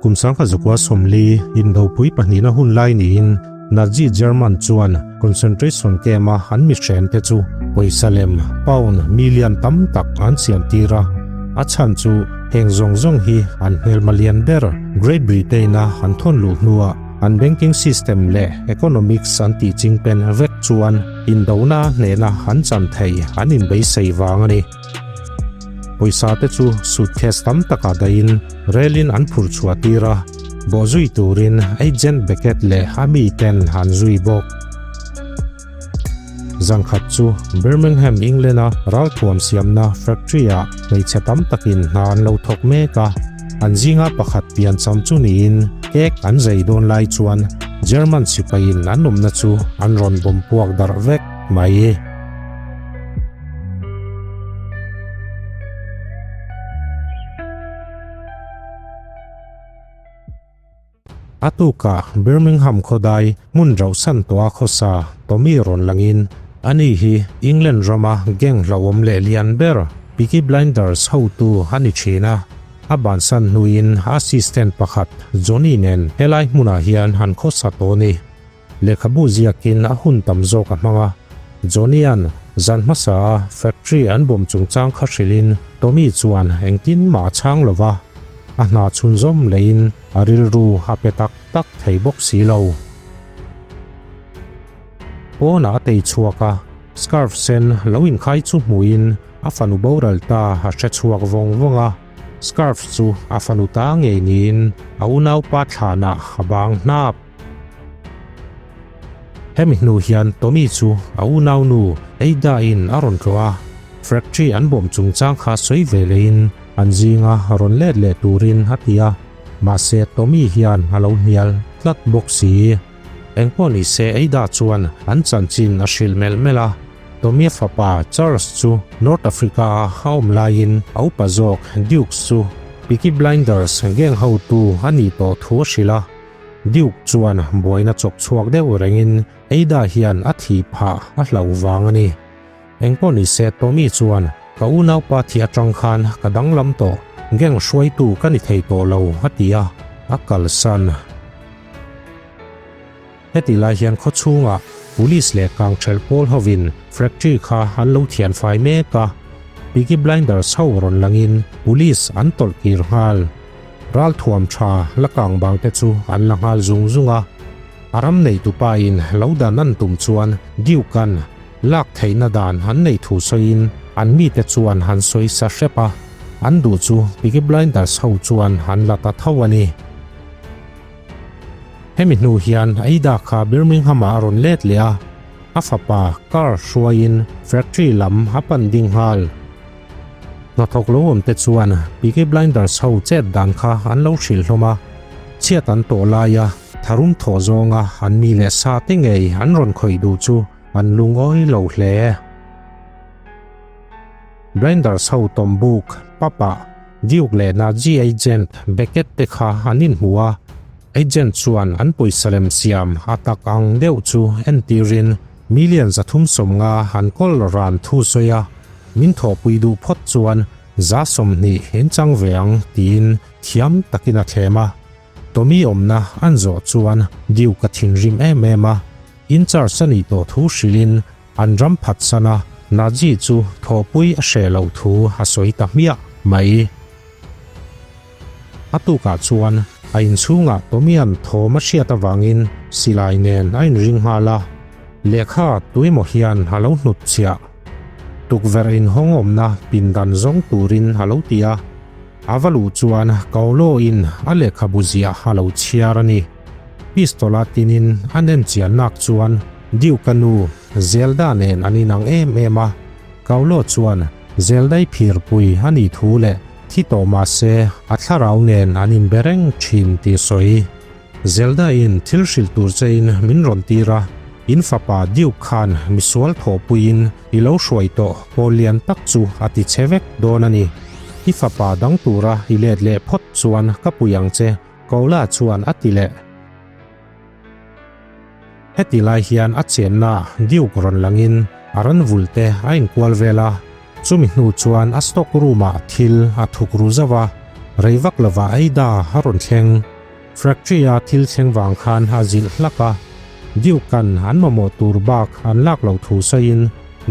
Kum 1940 Indopui pahnihna hun lai niin Nazi German chuan concentration camp-a an mihrente chu pawisa lem pound million tam tak an siam tir a. A chhan chu heng zawng zawng hi an hmelma lian ber Great Britain-a an thawn luh hnuah an banking system leh economics an tih chingpen vek chuan indona hnehna an chan thei an inbeisei vang a ni. Pawisa te chu suitcase tam takah dahin relin an phur chhuah tir a, bawh zui turin Agent Beckett leh a miten an zui bawk. Zan khat chu Birmingham, England-a ralthuam siamna factory-ah hmeichhe tam takin hna an lo thawk mek a, an zinga pakhat piancham chu niin cake an zei dawn lai chuan German sipaiin an awmna chu an rawn bawm puak darh vek mai. A tukah Birmingham khawdai hmun rauhsan tawha khawsa Tommy rawn langin ani hi England rama gang hlauhawm leh lian ber Peaky Blinders hotu a ni thin a. A bansan hnuin assistant pakhat Johnny nen helai hmunah hian han khawsa tawh a ni. Lehkhabu ziakin a hun tam zawk a hmang a, Johnny-a'n zan hmasa a factory an bawm chungchang kha hrilhin Tommy chuan engtin mah a chhang lo va, a hna chhunzawm leiin a rilru a pe tak tak thei bawk si lo. Pawnah a tei chhuak a, scarf sen lo inkhai chu hmuhin a fanu boral ta a hre chhuak vawng vawng a, scarf chu a fanu ta ngei niin a unaupa thlanah a bang hnap. Hemi hnu hian Tommy chu a unaunu Ada-in a rawn tlawh a, factory an bawm chungchang kha sawi ve lehin an zinga rawn let leh turin a ti a, mahse Tommy hian a lo hnial tlat bawk si. Engpawh ni se Ada chuan an chanchin a hrilh melh melh a, Tommy-a fapa Charles chu North Africa-a a awm laiin a upa zawk Dukes chu Peaky Blinders gang hotu a nih tawh thu a hrilh a. Duke chuan buaina chawk chhuak deuh rengin Ada hian a thih phah a hlau vang a ni. Engpawh ni se Tommy chuan ka unaupa thih atang khan ka danglam tawh, gang hruaitu ka ni thei tawh lo a ti a, a kalsan. Heti lai hian khawchhungah Police leh kangthelh pawl hovin factory kha an lo thianfai mek a, Peaky Blinders ho rawn langin Police an tawlh kir nghal. Ralthuam tha la kang bang te chu an la nghal zung zung a, a ram neitupa in lo dan an tum chuan Duke-a'n lak theihna dan an nei thu sawiin an mite chuan han sawi sa hrep a, an duh chu Peaky Blinders ho chuan an la ta tho a ni. Hemi hnu hian Aida kha Birmingham-ah a rawn let leh a, a fapa car hruaiin factory lam a pan ding nghal. Hnathawk lo awmte chuan Peaky Blinders ho chet dan kha an lo hrilh hlawm a, chhiat an tawh laia tharum thawh zawnga an mi leh sa te ngei an rawn khawih duh chu an lungawi lo hle. Blinders ho tawmbuk, pub-ah Duke leh Nazi agent Beckett te kha an inhmu a, agent chuan an pawisa lem siam a tak ang deuh chu entirin million 350 an kawl ran thu sawi a, min thawhpui duh phawt chuan 20% in chang ve ang tiin thiam takin a thlem a. Tommy awmna an zawh chuan Duke a thinrim em em a, in charge a nih tawh thu hrilhin an ram phatsan a, Nazi chu thawhpui a hreh loh thu a sawi ta hmiah mai. A tukah chuan a inchhungah Tommy-a'n thawm a hriat avangin silai nen a inring nghal a, lehkha tuemaw hian a lo hnut chhiah. Tukverh inhawng awmna pindan zawng turin a lo ti a, a va luh chuan Kaolo-in a lehkhabu ziah a lo chhiar a ni. Pistol-a tinin a nem chian nak chuan Duke-a nu Zelda nen an inang em em a, Kaolo chuan Zelda-i phirpui a nih thu leh thi tawh mah se a thlarau nen an inbe reng thin tih sawi. Zelda-in thil hrilh tur chein min rawn tir a, in fapa Duke khan misual thawhpuiin i lo hruai tawh pawl lian tak chu a ti che vek dawn a ni. I fapa dang tura i let leh phawt chuan ka pui ang che, Kola chuan a ti leh. Heti lai hian a chenna Duke rawn langin a ran vul te a inkual vel a, chumi hnu chuan a stock room ah thil a thuk ru zauh a, rei vak lovah Ada a rawn thleng. Factory-a thil thleng vang khan a zilh hlak a, Duke-a'n an mamawh tur bak an lak loh thu sawiin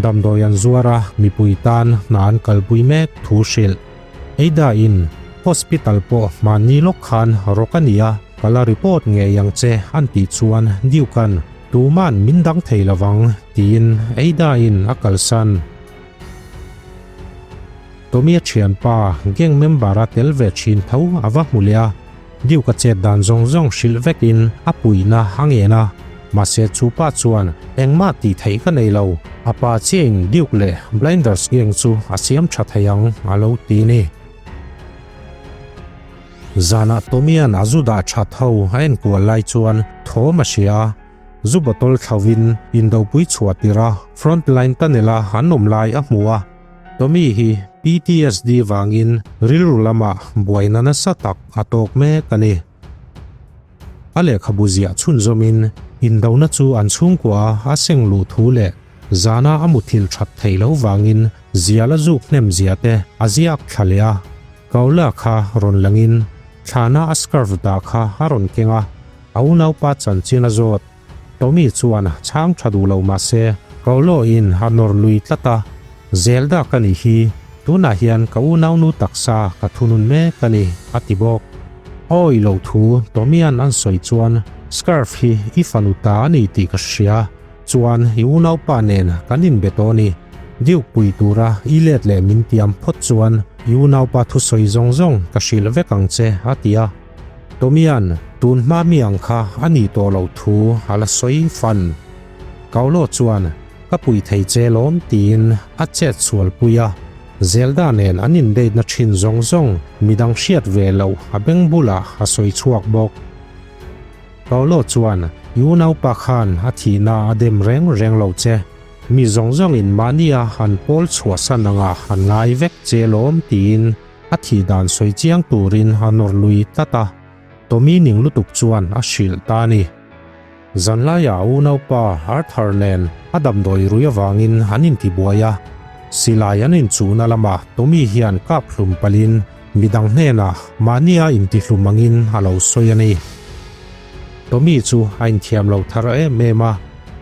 damdawi an zuar a, mipui tan hna an kalpui mek thu hrilh. Ada-in hospital pawh hmanni lawk khan rawk a ni a, ka la report ngei ang che an tih chuan Duke-a'n tuma'n min dang thei lovang tiin Ada-in a kalsan. Tommy-a thianpa gang member-a tel ve thin tho a va hmu leh a, Duke-a chet dan zawng zawng hrilh vekin a puihna a ngen a, mahse chu pa chuan engmah tih theih ka nei lo, a pa chiahin Duke leh Blinders gang chu a siam tha thei ang a lo ti ni. Zanah Tommy-a'n a zu dah that ho a enkual lai chuan thawm a hria a, zu bottle thlauhin indopui chhuah tirh a front line tunnel-a an awm lai a hmu a. Tommy hi PTSD vangin rilru lamah buaina nasa tak a tawk mek a ni. A lehkhabu ziah chhunzawmin indona chu an chhungkua a seng luh thu leh zana a muthilh that theih loh vangin zial a zuk hnem zia te a ziak thla leh a. Kaula kha rawn langin thlana a scarf dah kha a rawn keng a, a unaupa chanchin a zawt. Tommy chuan chhang tha duh lo mah se Kaulaw-in a nawr lui tlat a, Zelda ka nih hi, tunah hian ka unaunu taksa ka thunun mek a ni, a ti bawk. Awi lo thu Tommy-a'n an sawi chuan scarf hi i fanu ta a ni tih ka hria, chuan i unaupa nen kan inbe tawh a ni. Duke pui tura i let leh min tiam phawt chuan i unaupa thusawi zawng zawng ka hrilh vek ang che, a ti a. Tomian tun hma mi ang kha a nih tawh loh thu a la sawi fan. Kaulo chuan ka pui thei che lawm tiin a chet sual pui a, Zelda nen an indate na thin zawng zawng midang hriat ve loh a beng bulah a sawi chhuak bawk. Kaulo chuan i unaupa khan a thihna a dem reng reng lo che, mi zawng zawngin mahnia an pawl chhuahsan angah an ngai vek che lawm tiin A thih dan sawi chiang turin a nawr lui tlat a, Tommy ning lutuk chuan a hrilh ta a ni. Zanlaiah a unaupa Arthur nen a damdawi rui avangin an intibuai a, silai an inchuhna lamah Tommy hian kap hlum palhin midang hnenah mahnia intihlum angin a lo sawi a ni. Tommy chu a inthiam lo thar em em a,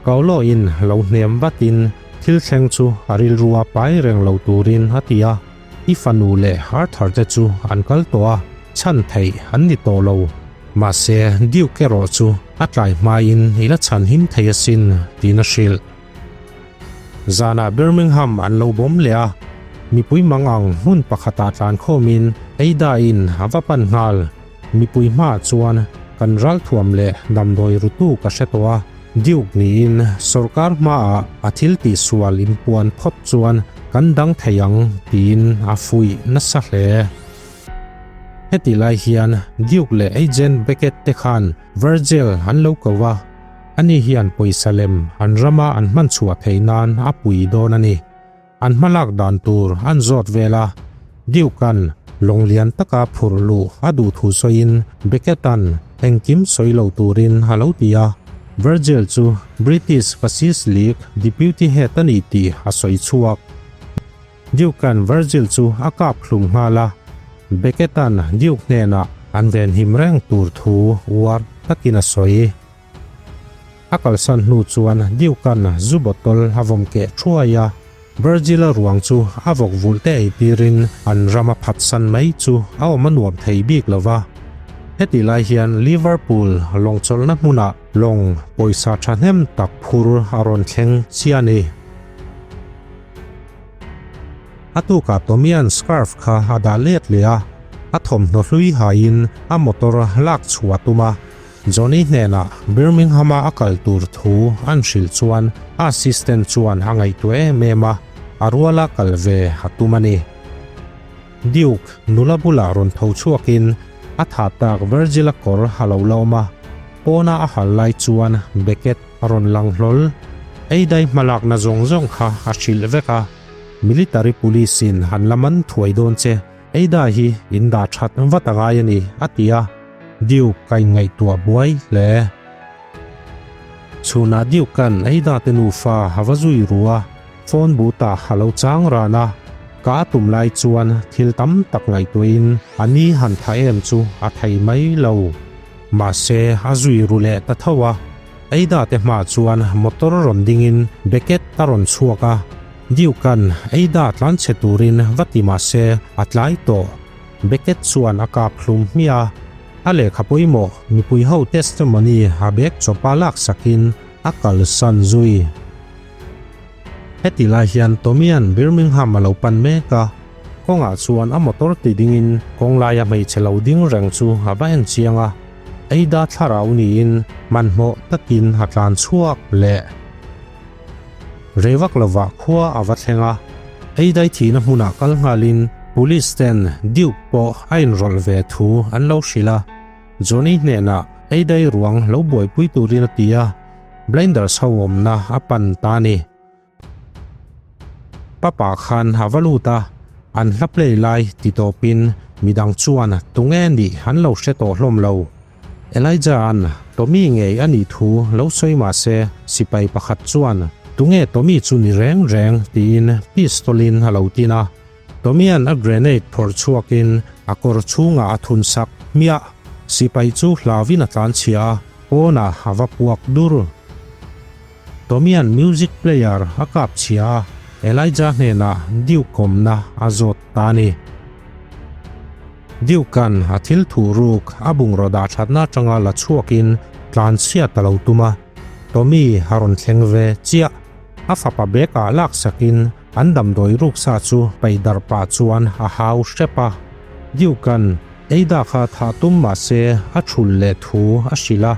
Kaulawin lo hnem vatin thil thleng chu a rilrua pai reng lo turin a ti a. I fanu leh Arthur te chu an kal tawh a, chhan theih an ni tawh lo. Mahse, Duke erawh chu a tlai hmain i la chhan him thei asin, tiin a hrilh. Zanah Birmingham an lo bawm leh a, mipui mang ang hmun pakhatah tlan khawmin Ada-in a va pan nghal. Mipui hmaah chuan kan ralthuam leh damdawi rutu ka hre tawh a, Duke niin sorkar hmaah a thil tihsual inpuan phawt chuan kan dang thei ang tiin a fuih nasa hle. Heti lai hian Duke leh Agent Beckett te khan Virgil an lo ko a, ani hian pawisa lem an rama an hman chhuah theih nan a pui dawn a ni. An hmalak dan tur an zawt vel a, Duke-a'n lawng lian taka phurh luh a duh thu sawiin Beckett-a'n engkim sawi lo turin a lo ti a. Virgil chu British Fascist League Deputy Head a ni tih a sawi chhuak. Duke-a'n Virgil chu a kap hlum nghal a, Beckett-a'n Duke hnenah an venhim reng tur thu uar takin a sawi. A kalsan hnu chuan Duke-a'n zu bottle a vawm keh thuai a, Virgil-a ruang chu a vawk vulh te ei tirin an ram a phatsan mai chu a awm a nuam thei bik lo va. Hetih lai hian Liverpool lawngchawlhna hmunah lawng pawisa thahnem tak phur a rawn thleng chiah a ni. A tukah Tommy-a'n scarf kha a dah let leh a, a thawmhnaw hlui haiin a motor lak chhuah a tum a. Johnny hnenah Birmingham-a a kal tur thu an hrilh chuan a assistant chuan a ngaihtuah em em a, a ruala kal ve a tum a ni. Duke nula bulah rawn tho chhuakin a tha tak Virgil-a kawr a lo la awm a, pawna a hal lai chuan Beckett a rawn lang hlawl. Eidai hmalakna zawng zawng kha a hrilh vek a, Military police-in an la man thuai dawn che, Eida hi in dah that vat a ngai a ni, a ti a. Duke ka inngaihtuah buai hle. Chhunah Duke kan Eida te nufa a va zui ru a, phone booth-ah a lo chang ran a. Ka a tum lai chuan thil tam tak ngaihtuahin a ni han tha em chu a thei mai lo. Mahse, a zui ru leh ta tho a. Ada te hmaah chuan motor rawn dingin Beckett a rawn chhuak a. Duke-a'n Ada tlanchhe turin va ti mah se a tlai tawh. Beckett chuan a kap hlum hmiah a. A lehkha pawimawh mipui ho testimony a bag chawpa laksakin a kalsan zui. Heti lai hian Tommy-a'n Birmingham a lo pan mek a, kawngah chuan a motor ti dingin kawng laia hmeichhe lo ding reng chu a va en chiang a, Ada thlarau niin hmanhmawh takin a tlan chhuak leh. Rei vak lovah khua a va thleng a, Ada-i thihna hmunah kal nghalin Police ten Duke pawh a inrawlh ve thu an lo hrilh a, Johnny hnenah Ada-i ruang lo buaipui turin a ti a, Blinders ho awmna a pan ta a ni. Papa khan a va lut a, an hla play lai ti tawpin midang chuan tunge nih an lo hre tawh hlawm lo. Elijah-a'n Tommy ngei a nih thu lo sawi mah se sipai pakhat chuan tunge Tommy chu ni reng reng tiin pistol-in a lo tin a. Tommy-a'n a grenade phawrh chhuakin a kawr chhungah a thun sak hmiah. Sipai chu hlauin a tlanchhia a, pawnah a va puak dur. Tommy-a'n music player a kap chhia a, Elijah hnenah Duke awmna a zawt ta a ni. Duke-a'n a thil thuh ruk a bungraw dah thatna atanga la chhuakin tlanchhia ta lo tum a, Tommy a rawn thleng ve chiah. A fapa bag-ah laksakin An damdawi ruksa chu paih darh pah chuan a hau hrep a. Duke-a'n Ada kha thah tum mah se a thul leh thu a hrilh a,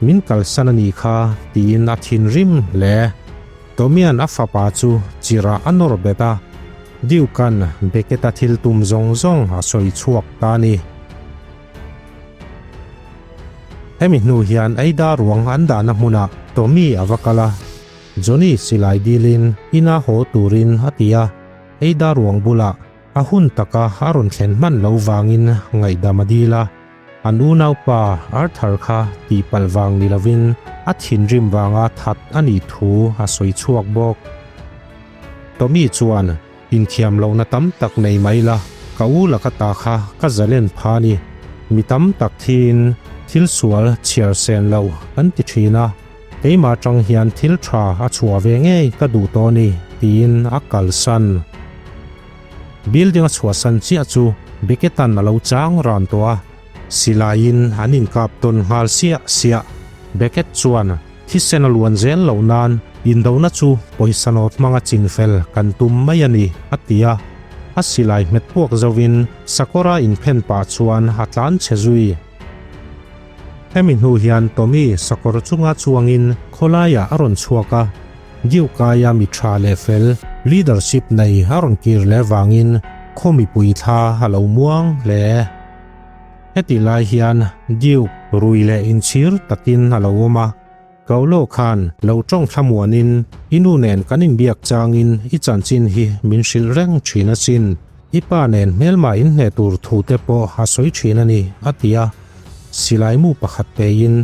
min kalsan a nih kha tiin a thinrim hle. Tommy-a'n a fapa chu chirah a nawr bet a, Duke-a'n Beckett-a thil tum zawng zawng a sawi chhuak ta a ni. Hemi hnu hian Ada ruang an dahna hmunah Tommy a va kal a. Johnny silai dilin ina haw turin a ti a, Ada ruang bulah a hun taka a rawn thlen hman lo vangin ngaihdam a dil a, an unaupa Arthur kha tihpalh vang ni lovin a thinrim vanga that a nih thu a sawi chhuak bawk. Tommy chuan Inthiam lohna tam tak nei mai la, ka u laka ta kha ka zalen pha a ni. Mi tam tak thiin thil sual chhiar sen lo an ti thin a. Keimah atang hian thil tha a chhuah ve ngei ka duh tawh a ni, tiin a kalsan. Building a chhuahsan chiah chu Beckett-a'n a lo chang ran tawh a, silaiin an inkap tawn nghal siah siah. Beckett chuan thisen a luan zel loh nan indona chu pawisa nawt hmanga chinfel kan tum mai a ni, a ti a. A silai hmet puak zovin sakawra inphen pah chuan a tlan chhe zui. Hemi hnu hian Tommy sakawr chunga chuangin khawlaiah a rawn chhuak a, Duke-aia mi tha leh fel leadership nei a rawn kir leh vangin khaw mipui thla a lo muang hle. Heti lai hian Duke rui leh inchhir takin a lo awm a, Kaulo khan lo tawng thlamuanin i nu nen kan inbiak changin i chanchin hi min hrilh reng thin asin. I pa nen hmelma inhneh tur thu te pawh a sawi thin a ni, a ti a. Silai mu pakhat peiin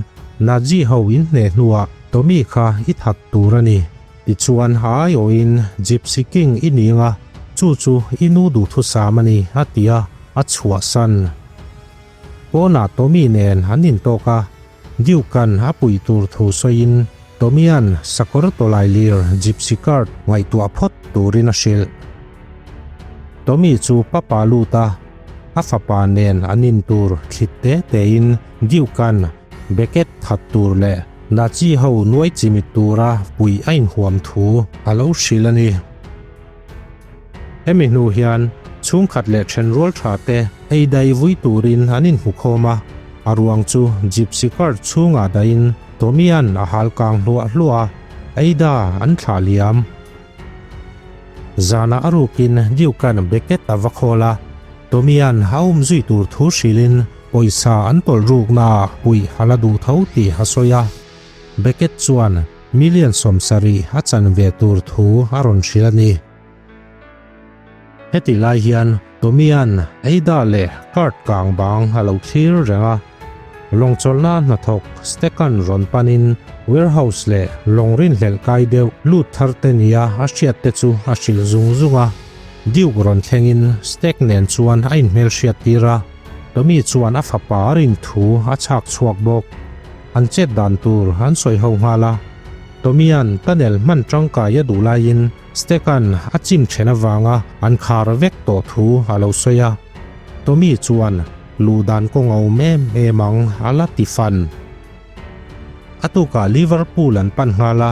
Nazi ho inhneh hnuah Tommy kha i that tur a ni. Tichuan a aiawhin Gypsy King i ning a, chu chu i nu duhthusam a ni, a ti a, a chhuahsan. Pawnah Tommy nen an intawk a, Duke-a'n a puih tur thu sawiin Tommy-a'n sakawr tawlai lir Gypsy card ngaihtuah phawt turin a hrilh. Tommy chu papa lut a, a fapa nen an in tur thlit te tein Duke-a'n Beckett that tur leh Nazi ho nuai chimit tura puih a inhuam thu a lo hrilh a ni. Hemi hnu hian chhungkhat leh thenrual tha te ei dai vui turin an inhmu khawm a, a ruang chu Gypsy car chhungah dahin Tommy-a'n a hal kang hluah hluah a, Ada an thlah liam. Zanah a rukin Duke-a'n Beckett a va khawl a, Tommy-a'n a awm zui tur thu hrilhin pawisa an tawlh ruknaah puih a la duh tho tih a sawi a. Beckett chuan Million 70 a chan ve tur thu a rawn hrilh a ni. Heti lai hian Tommy-a'n Ada leh Kurt kang bang a lo thlir reng a. Lawng chawlhna hnathawk Stekan rawn panin warehouse leh lawng rinhlelh kai deuh lut thar te nia a hriat te chu a hrilh zung zung a. Duke rawn thlengin Stek nen chuan a inhmelhriat tir a. Tommy chuan a fapa a rin thu a chhak chhuak bawk. An chet dan tur an sawi ho nghal a. Tommy-a'n tunnel hman tangkai a duh laiin Steka'n a chim then avanga an khar vek tawh thu a lo sawi a. Tommy chuan luh dan kawng a awm em em ang a la ti fan. A tukah Liverpool an pan nghal a,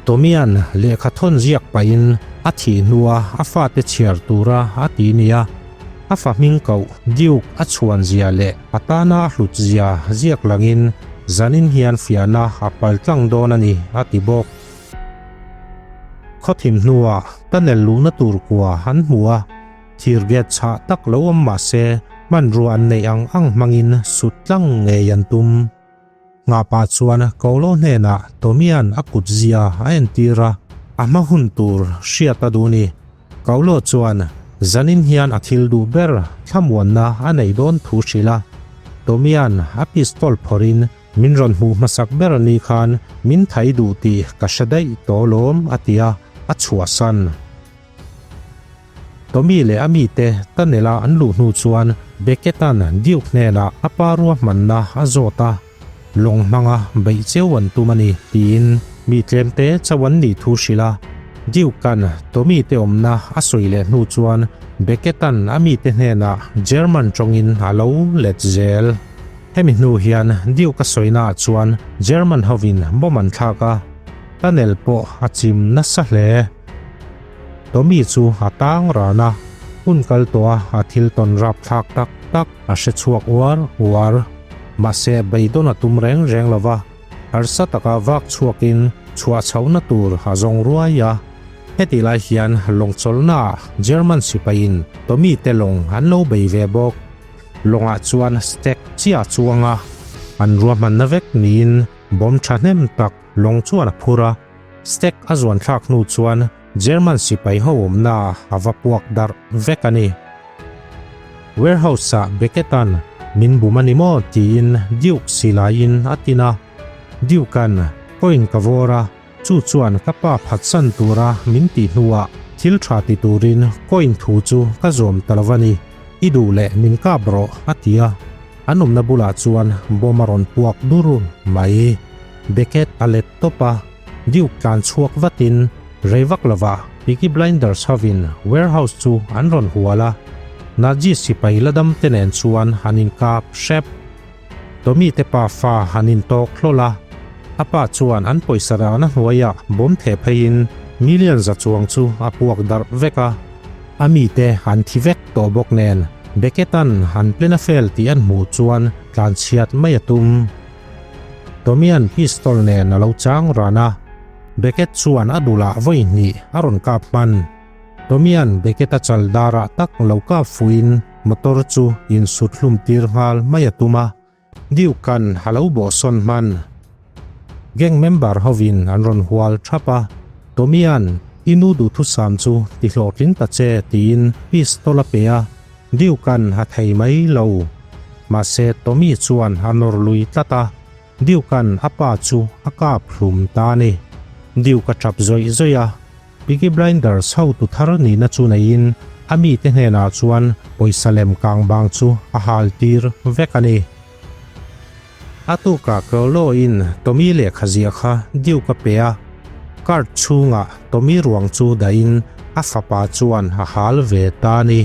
Tommy-a'n lehkha thawn ziak pahin a thih hnua a fate chhiar tura a ti nia. A fa hming koh Duke a chhuan zia leh a tana a hlut zia ziak langin zanin hian fiahna a pal tlang dawn a ni a ti bawk. Khawthim hnuah tunnel luhna tur kua an hmu a, Thir gate chhah tak lo awm mah se hmanrua an neih ang ang hmangin sut tlang ngei an tum. Nghahpah chuan Kolo hnenah Tomia'n a kut zia a entir a, a hma hun tur hriat a duh ni. Kolo chuan zanin hian a thil duh ber thlamuanna a nei dawn thu hrilh a, Tomia'n a pistol phawrhin min rawn hmuh hmasak ber ni khan min thai duh tih ka hre daih tawh lawm a ti a, a chhuahsan. Tommy leh a mite tunnel-a an luh hnu chuan Beckett-a'n Duke hnenah a pa ruahmanna a zawt a, lawng hmanga beih cheu an tum a ni tiin mi tlemte chauh an nih thu hrilh a. Duke-a'n Tommy te awmna a sawi leh hnu chuan Beckett-a'n a mite hnenah German tawngin a lo let zel. Hemi hnu hian Duke-a sawinaah chuan German hovin bomb an thlak a, tunnel pawh a chim nasa hle. Tommy chu a tang ran a, hun kal tawh a a thil tawn rap thlak tak tak a hre chhuak uar uar. Mahse beidawn a tum reng reng lo va, harsa taka vak chhuakin chhuah chhohna tur a zawng ruai a. Hetih lai hian lawng chawlhnaah German sipaiin Tommy te lawng an lo bei ve bawk. Lawngah chuan stack chiah a chuang a, an ruahmanna vek niin bomb thahnem tak lawng chuan a phur a. Stack a zuan thlak hnu chuan German sipai ho awmna a va puak darh vek a ni. Warehouse-ah Beckett-a'n min bum a ni maw tiin Duke silaiin a tin a. Duke-a'n coin ka vawr a, chu chuan ka pa phatsan tura min tih hnuah thil tha ti turin coin thu chu ka zawm ta lo a ni. I duh leh min kap rawh a ti a. An awmna bulah chuan bomb a rawn puak dur mai. Beckett a let tawp a, Duke tlan chhuak vatin rei vak lovah Peaky Blinders hovin warehouse chu an rawn hual a, Nazi sipai la dam te nen chuan an inkap hrep. Tommy te pa fa an intawk hlawl a, a pa chuan an pawisa rana hnuaiah bomb theh pheiin million za chuang chu a puak darh vek a, a mite an thi vek tawh bawk nen Beckett-a'n an plan a fail tih an hmuh chuan tlanchhiat mai a tum. Tommy-a'n pistol nen a lo chang ran a, Beckett chuan a dulah vawi hnih a rawn kap hman. Tommy-a'n Beckett-a chal darah tak lo kap fuhin motor chu insut hlum tir nghal mai a tum a, Duke-a'n a lo bawhsawn hman. Gang member hovin an rawn hual thap a, Tommy-a'n i nu duhthusam chu ti hlawhtling ta che tiin pistol a pe a, Duke-a'n a thei mai lo. Mahse Tommy chuan a nawr lui tlat a, Duke-a'n a pa chu a kap hlum ta a ni. Duke a tap zawih zawih a, Peaky Blinders hotu thar nihna chu neiin a mite hnenah chuan pawisa lem kang bang chu a hal tir vek a ni. A tukah Crowley-in Tommy lehkha ziah kha Duke a pe a, cart chhungah Tommy ruang chu dahin a fapa chuan a hal ve ta a ni.